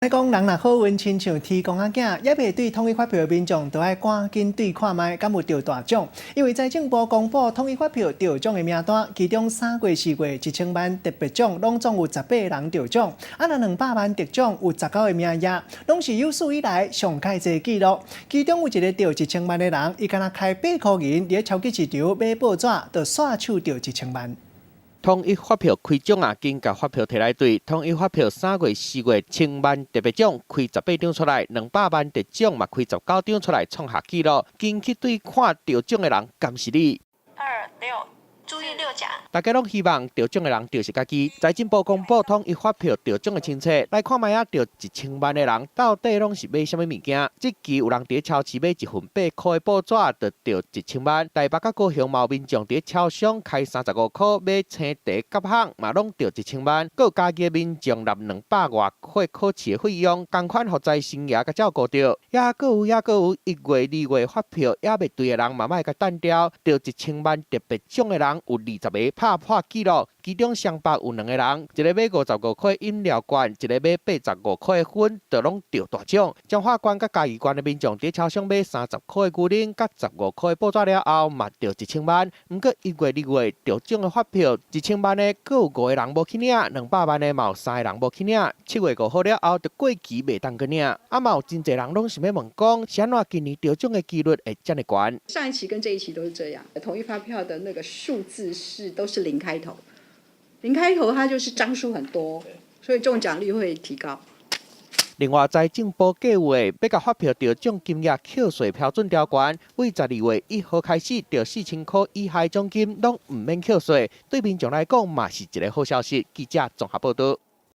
講人若好運，親像天公仔囝，猶未對統一發票的民眾，都愛趕緊對看覓，敢有著大獎。因為財政部公布統一發票著獎的名單，其中3月、4月1000萬特別獎，攏總有18個人著獎，啊，若200萬特獎有19個名額，攏是有史以來上蓋濟紀錄。其中有一個著一千萬的人，伊干焦開8箍銀，佇超級市場買報紙，就煞手著一千萬。統一發票開獎啊，緊共發票提來對。統一發票3月、4月千萬特別獎開18張出來，200萬特獎嘛開19張出來，創下紀錄。緊去對看著獎的人，敢是你？二六，注意六獎。大家攏希望著獎的人就是家己。財政部公布統一發票著獎的清冊，來看覓仔著1000萬的人到底攏是買啥物物件？這期有人佇超市買一份8箍的報紙，就著一千萬。台北佮高雄嘛有民眾佇超商開35箍買青茶夾餡，嘛攏著一千萬。閣有嘉義的民眾納200外塊考試的費用，仝款予財神爺共照顧著。猶閣有猶閣有，1月、2月發票猶未對的人，嘛莫共等著，著一千萬特別獎的人有20個，拍破紀錄。其中雙北有兩個人，一個買55塊飲料罐，一個買85塊的粉，就攏著大獎。彰化縣佮嘉義縣的民眾佇超商買30塊的牛奶佮15塊的報紙了後，嘛著一千萬。毋過1月、2月著獎的發票，一千萬的閣有五個人無去領，200萬的嘛有三個人無去領。7月5號了後，就過期袂當閣領。啊，嘛有真濟人攏想欲問講，是按怎今年著獎的幾率會遮爾懸？上一期跟這一期都是這樣，統一發票的那個數字是都是零開頭。零開頭，它就是張數很多，所以中獎率會提高。另外，財政部計劃欲共發票著獎金額扣稅標準調懸，對12月1號開始，著4000箍以下獎金攏毋免扣稅，對民眾來講嘛是一個好消息。記者綜合報導。